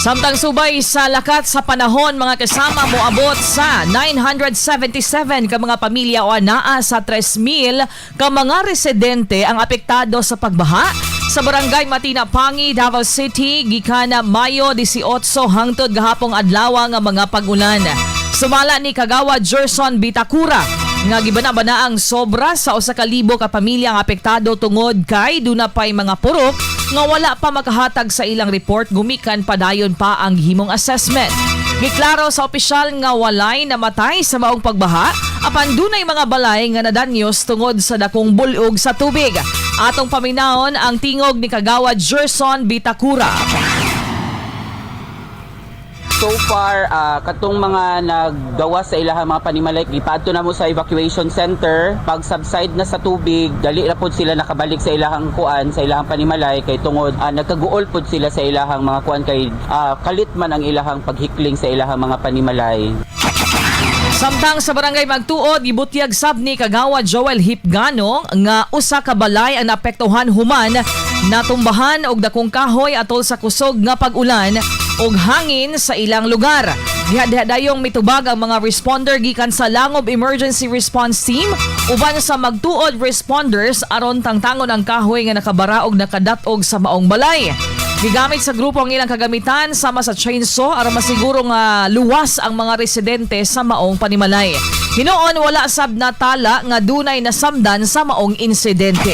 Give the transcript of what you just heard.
Samtang subay sa lakat sa panahon, mga kasama, moabot sa 977 ka mga pamilya o anaa sa 3,000 ka mga residente ang apektado sa pagbaha sa Barangay Matina Pangi, Davao City gikan Mayo 18 hangtod gahapong adlaw nga mga pag-ulan. Sumala ni Kagawad Gerson Bitakura nga gibana-banaang sobra sa 1,000 ka pamilya ang apektado tungod kay duna pay mga purok nga wala pa makahatag sa ilang report gumikan padayon pa ang gihimong assessment. Giklaro sa opisyal nga walay namatay sa maong pagbaha apan dunay mga balay nga nadanyos tungod sa dakong bulog sa tubig. Atong paminawon ang tingog ni Kagawad Gerson Bitakura. So far, katong mga naggawas sa ilahang mga panimalay, gipadto na mo sa evacuation center. Pag subside na sa tubig, dali na pod sila nakabalik sa ilahang kuan, sa ilahang panimalay kay tungod nagkaguol pod sila sa ilahang mga kuan kay kalit man ang ilahang paghikling sa ilahang mga panimalay. Samtang sa Barangay Magtuod, gibutyag sab ni Kagawad Joel Hipgano nga usa ka balay ang naapektuhan human natumbahan og dakong kahoy atol sa kusog nga pag-ulan og hangin sa ilang lugar. Diha-diha dayong mitubag ang mga responder gikan sa Langob Emergency Response Team uban sa Magtuod responders aron tangtangon ang kahoy nga nakabara og nakadat-og sa maong balay. Gigamit sa grupo ang ilang kagamitan sama sa chainsaw aron masiguro nga luwas ang mga residente sa maong panimalay. Hinuon wala sab natala nga dunay nasamdan sa maong insidente.